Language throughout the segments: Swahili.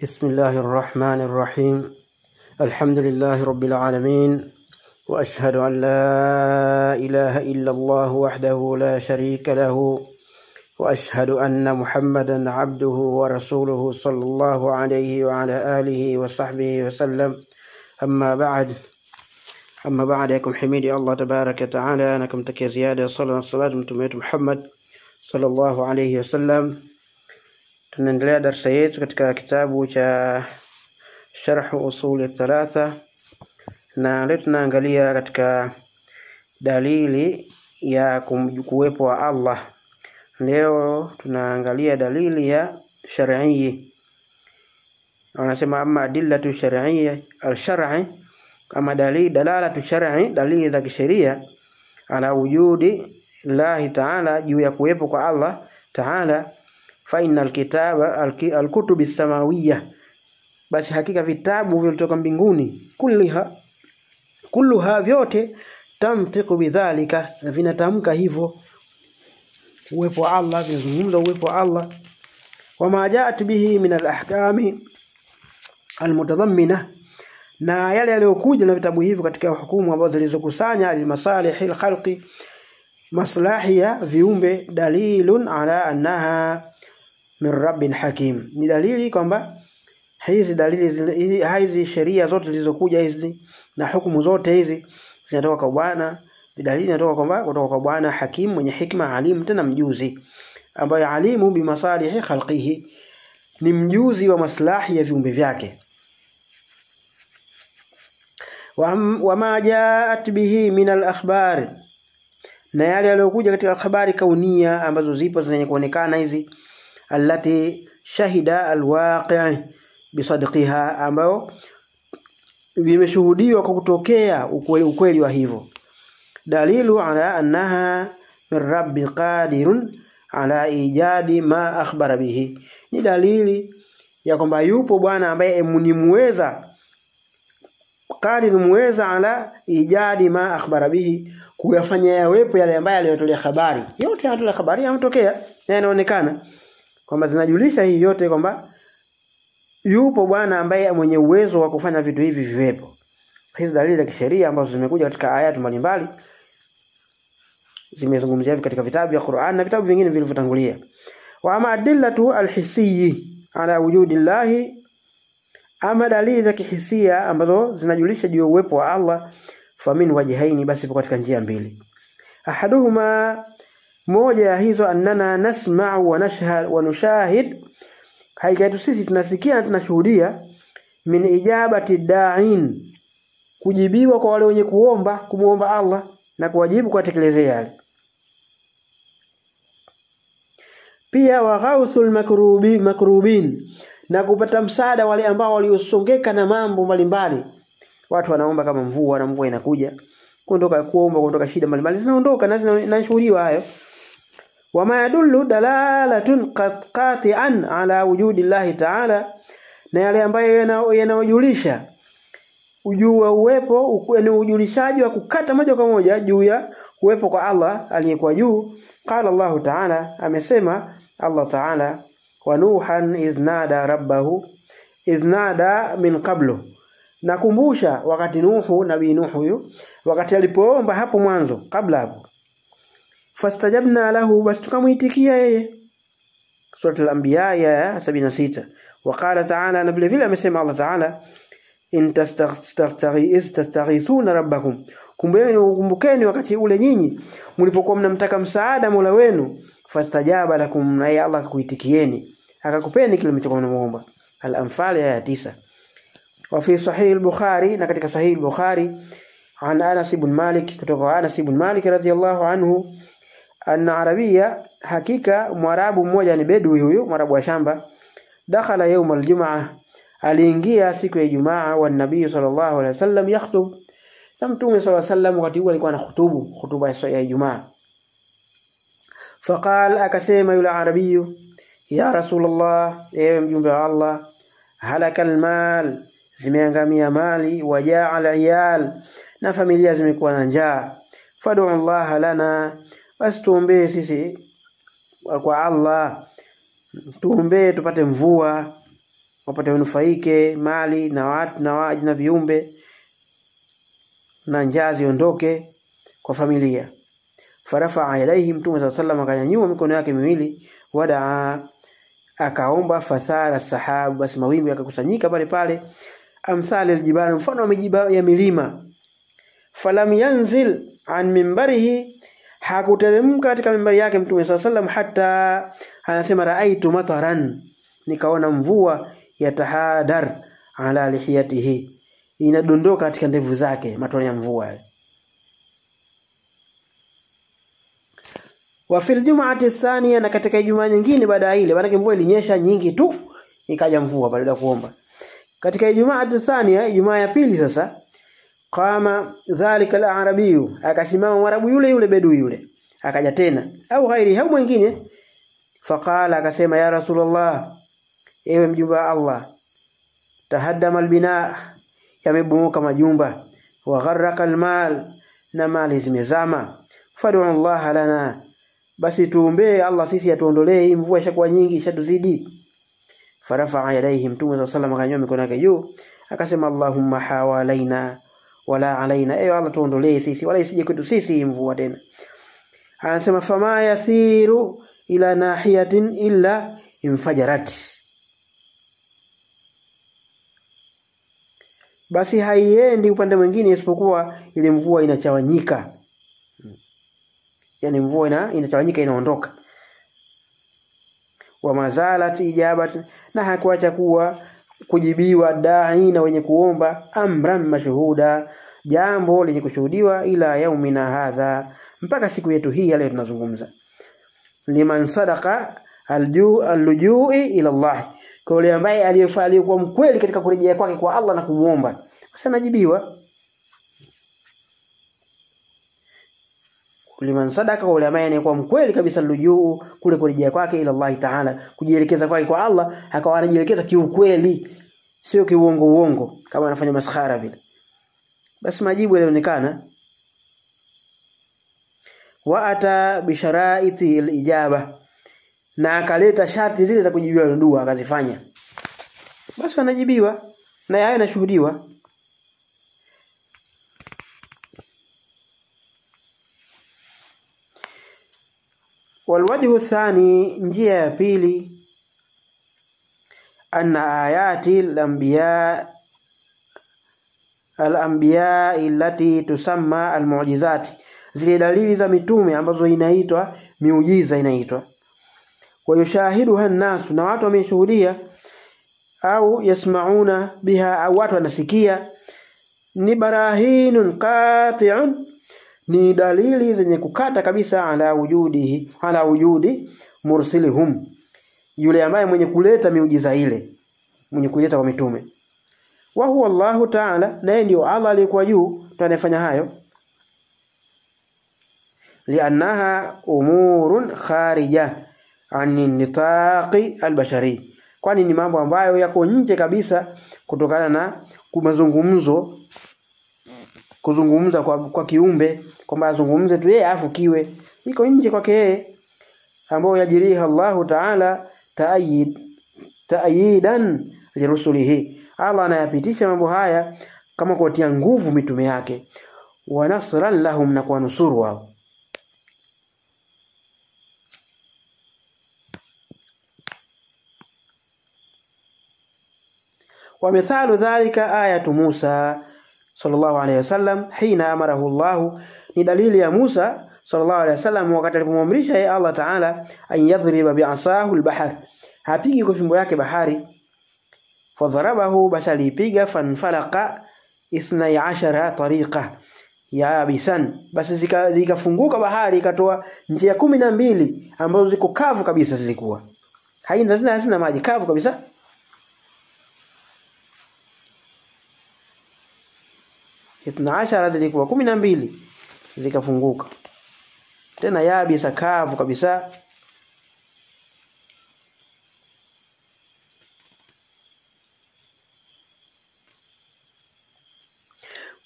بسم الله الرحمن الرحيم. الحمد لله رب العالمين، وأشهد أن لا إله إلا الله وحده لا شريك له، وأشهد أن محمدا عبده ورسوله صلى الله عليه وعلى آله وصحبه وسلم. أما بعد، أما بعد kumhimidi Allah tabaraka taala na kumtakia ziada ya sala na salatu mtume wetu Muhammad sallallahu alayhi wasallam. Tunaendelea darsa yetu katika kitabu cha Sharh Usul Thalatha, na leo tunaangalia katika dalili ya kuwepo wa Allah. Leo tunaangalia dalili ya shar'i. Wanasema amma adillatu shar'iyya al-shar'i, kama dalili dalalatu shar'i, dalili za kisheria ala wujudi Allahi ta'ala, juu ya kuwepo kwa Allah ta'ala. Fa innal kitaba al-kutubi samawiyya, basi hakika vitabu vilivyotoka mbinguni, kulluha vyote, tamtiqu bidhalika, vinatamka hivyo uwepo wa Allah, vinazungumza uwepo wa Allah. Wama jaat bihi min al-ahkami al-mutadammina, na yale yaliyokuja na vitabu hivyo katika hukumu ambazo zilizokusanya al-masalihil khalqi, maslahi ya viumbe, dalilun ala annaha min rabbin hakim, ni dalili kwamba hizi dalili hizi sheria zote zilizokuja hizi na hukumu zote hizi zinatoka kwa Bwana. Dalili inatoka kwamba kutoka kwa Bwana hakim, mwenye hikma, alimu, tena mjuzi, ambaye alimu bimasalihi khalqihi, ni mjuzi wa maslahi ya viumbe vyake. Wa jaat bihi min al-akhbar, na yale yaliyokuja katika habari kaunia ambazo zipo zenye kuonekana hizi, allati shahida alwaqi' bisadqiha, ambayo vimeshuhudiwa kwa kutokea ukweli wa hivyo. Dalilu ala annaha min rabbi qadirun ala ijadi ma akhbara bihi, ni dalili ya kwamba yupo Bwana ambaye ni muweza, qadir muweza, ala ijadi ma akhbara bihi, kuyafanya yawepo yale ambayo aliyotolea habari. Yote yanatolea habari yametokea na yanaonekana kwamba zinajulisha hii yote kwamba yupo Bwana ambaye mwenye uwezo wa kufanya vitu hivi viwepo. Hizi dalili za kisheria ambazo zimekuja katika ayatu mbalimbali zimezungumzia hivi katika vitabu vya Qur'an na vitabu vingine vilivyotangulia. Wa ama adillatu alhisiyyi ala wujudillahi, ama dalili za kihisia ambazo zinajulisha juu ya uwepo wa Allah, famin wajhaini, basi katika njia mbili. Ahaduhuma, moja ya hizo, annana nasma'u wa nashhad wa nushahid, haikaitu sisi tunasikia na tunashuhudia, min ijabati da'in, kujibiwa kwa wale wenye kuomba, kumuomba Allah na kuwajibu kuwatekelezea yale. Pia wa ghauthul makrubin, na kupata msaada wale ambao waliosongeka na mambo mbalimbali. Watu wanaomba kama mvua na mvua inakuja, kuondoka kuomba kuondoka shida mbalimbali zinaondoka na zinashuhudiwa hayo. Wama yadullu dalalatun qati'an ala wujudi Allahi ta'ala, na yale ambayo yanayojulisha ujua uwepo, ni ujulishaji wa kukata moja kwa moja juu ya uwepo kwa Allah aliyekuwa juu. Qala Allahu ta'ala, amesema Allah ta'ala, wa Nuhan iznada rabbahu iznada min qablu, nakumbusha wakati Nuhu, nabii Nuhu huyu, wakati alipoomba hapo mwanzo, kabla hapo, fastajabna lahu, basi tukamuitikia yeye. Sura al-Anbiya ya 76. Waqala ta'ala, na vile vile amesema Allah ta'ala, in tastaghithuna rabbakum, kumbukeni wakati ule nyinyi mlipokuwa mnamtaka msaada Mola wenu, fastajaba lakum, na yeye Allah akakuitikieni akakupeni kile mlichokuwa mnamuomba. Al-Anfal ya 9. Wa fi sahih al-Bukhari, na katika sahih al-Bukhari, an Anas ibn Malik, kutoka Anas ibn Malik radhiyallahu anhu, anna arabia, hakika mwarabu mmoja ni bedui huyu, mwarabu wa shamba, dakhala yawm al-jum'ah, aliingia siku ya Ijumaa, wa nabii sallallahu alaihi wasallam yakhutub, na mtume sallallahu alaihi wasallam wakati huo alikuwa anahutubu hutuba ya Ijumaa. Faqal, akasema yule arabiyu, ya Rasulullah, ewe mjumbe wa Allah, halaka almal, zimeangamia mali, wajaa aliyal, na familia zimekuwa na njaa, fad'u Allah lana, basi tuombee sisi kwa Allah, tuombee tupate mvua. wapate wanufaike mali na watu na waji na viumbe, na njaa ziondoke kwa familia. Farafa ilaihi, Mtume sallallahu alayhi wasallam akanyanyua mikono yake miwili, wadaa, akaomba. Fathara sahabu, basi mawingu yakakusanyika pale pale, amthali aljibali, mfano wa mijiba ya milima. Falam yanzil an mimbarihi, hakuteremka katika mimbari yake Mtume sallallahu alayhi wasallam, hata anasema raaitu mataran, nikaona mvua yatahadar ala lihiyatihi, inadondoka katika ndevu zake, matone ya mvua. Wa fil jum'ati thaniya, na katika Ijumaa nyingine baada ya ile, maana mvua ilinyesha nyingi tu, ikaja mvua baada ya kuomba. Katika Ijumaa thaniya, Ijumaa ya pili sasa, qama dhalika al-arabiyu, akasimama Mwarabu yule yule bedui yule, akaja tena au ghairi au mwingine, faqala, akasema ya Rasulullah, ewe mjumbe wa Allah, tahaddama albina, yamebomoka majumba, wa gharraqa almal, na mali zimezama, fad'u Allah lana, basi tuombee Allah sisi atuondolee hii mvua ishakuwa nyingi ishatuzidi. Farafa yadayhi, Mtume sallallahu alayhi wasallam akanyanyua mikono yake juu akasema Allahumma hawalaina wala alaina, ewe Allah tuondolee sisi wala isije kwetu sisi mvua tena. Anasema fama yathiru ila nahiyatin illa infajarat, basi haiendi upande mwingine isipokuwa ile mvua inachawanyika, yani mvua inachawanyika inaondoka. Wa mazalat ijabat, na hakuacha kuwa kujibiwa dai na wenye kuomba, amran mashuhuda, jambo lenye kushuhudiwa, ila yaumina hadha, mpaka siku yetu hii ya leo tunazungumza. Liman sadaqa aljui ila Allah, kwa yule ambaye aliyekuwa mkweli katika kurejea kwake kwa Allah na kumuomba, basi anajibiwa. Liman sadaka, yule ambaye anayekuwa mkweli kabisa lujuu kule kurejea kwake ila Allah Ta'ala, kujielekeza kwake kwa Allah, akawa anajielekeza kiukweli, sio kiuongo uongo kama anafanya maskhara vile, basi majibu yalionekana. Wa ata bisharaiti alijaba, na akaleta sharti zile za kujibiwa dua akazifanya, basi anajibiwa na hayo yanashuhudiwa. Walwajhu thani, njia ya pili, anna ayati al-anbiya allati tusamma al-mu'jizat, zile dalili za mitume ambazo inaitwa miujiza inaitwa, wa yushahiduha an-nas, na watu wameshuhudia, au yasmauna biha, au watu wanasikia, ni barahinun qati'un, ni dalili zenye kukata kabisa, ala wujudihi, ala wujudi mursilihum, yule ambaye mwenye kuleta miujiza ile, mwenye kuleta kwa mitume, wa huwa Allahu Ta'ala, naye ndio Allah aliyekuwa juu ndo anayefanya hayo. Li'annaha umurun kharija an nitaqi albashari, kwani ni mambo ambayo yako nje kabisa kutokana na mazungumzo, kuzungumza kwa kiumbe, kwamba azungumze tu yeye afu kiwe iko nje kwake yeye, ambao yajiriha Allahu Ta'ala ta'yidan lirusulihi, Allah anayapitisha mambo haya kama kuwatia nguvu mitume yake, wa nasran lahum, na kuwanusuru wao. Wa mithalu dhalika ayatu Musa sallallahu alayhi wasallam hina amarahu Allah, ni dalili ya Musa sallallahu alayhi wasallam wakati alipomwamrisha yeye Allah Ta'ala an yadhriba bi'asahu al-bahr, hapigi kwa fimbo yake bahari. Fadharabahu, basi alipiga, fanfalaqa 12 tariqa yabisan, basi zikafunguka bahari ikatoa njia 12 ambazo ziko kavu kabisa, zilikuwa haina maji, kavu kabisa. 12 zilikuwa 12 zikafunguka tena yabisa, kavu kabisa.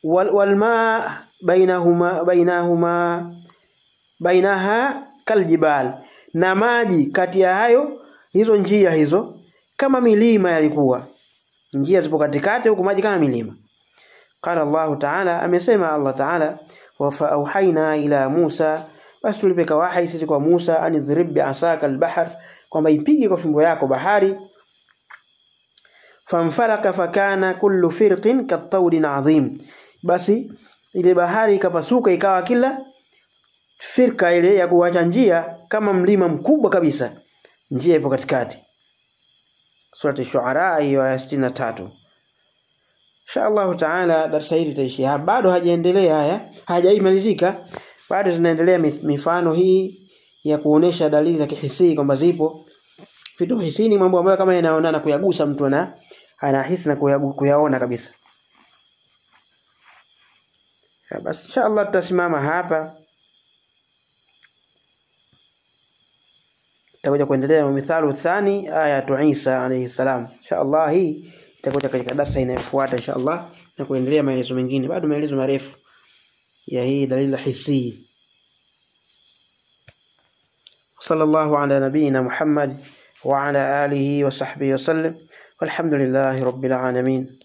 Walma bainahuma bainaha kaljibal, na maji kati ya hayo hizo njia hizo kama milima yalikuwa. Njia zipo katikati huku maji kama milima. Qala Allah Ta'ala, amesema Allah Ta'ala, wa fa'auhaina ila Musa, basi tulipeka wahi sisi kwa Musa, anidhrib bi'asaka al-bahr, kwamba ipige kwa fimbo yako bahari. Famfaraka fakana kullu firqin kattawdin adhim, basi ile bahari ikapasuka ikawa kila firka ile ya kuacha njia kama mlima mkubwa kabisa, njia ipo katikati. Sura Ash-Shu'ara aya 63. Insha Allah Taala darasa hili litaishia hapa, bado hajaendelea haya, hajaimalizika, bado zinaendelea mifano hii ya kuonesha dalili za kihisi kwamba zipo vitu hisini, mambo ambayo kama yanaonana kuyagusa mtu ana anahisi na kuyaona kabisa. Basi insha Allah tutasimama hapa, tutakuja kuendelea na mithalu thani ayatu Isa alayhi salam. Insha Allah hii itakuja katika darasa inayofuata insha Allah, na kuendelea maelezo mengine, bado maelezo marefu ya hii dalili hisi. Sallallahu ala nabiyina Muhammad wa ala alihi wa sahbihi wasallam, walhamdulillahi rabbil alamin.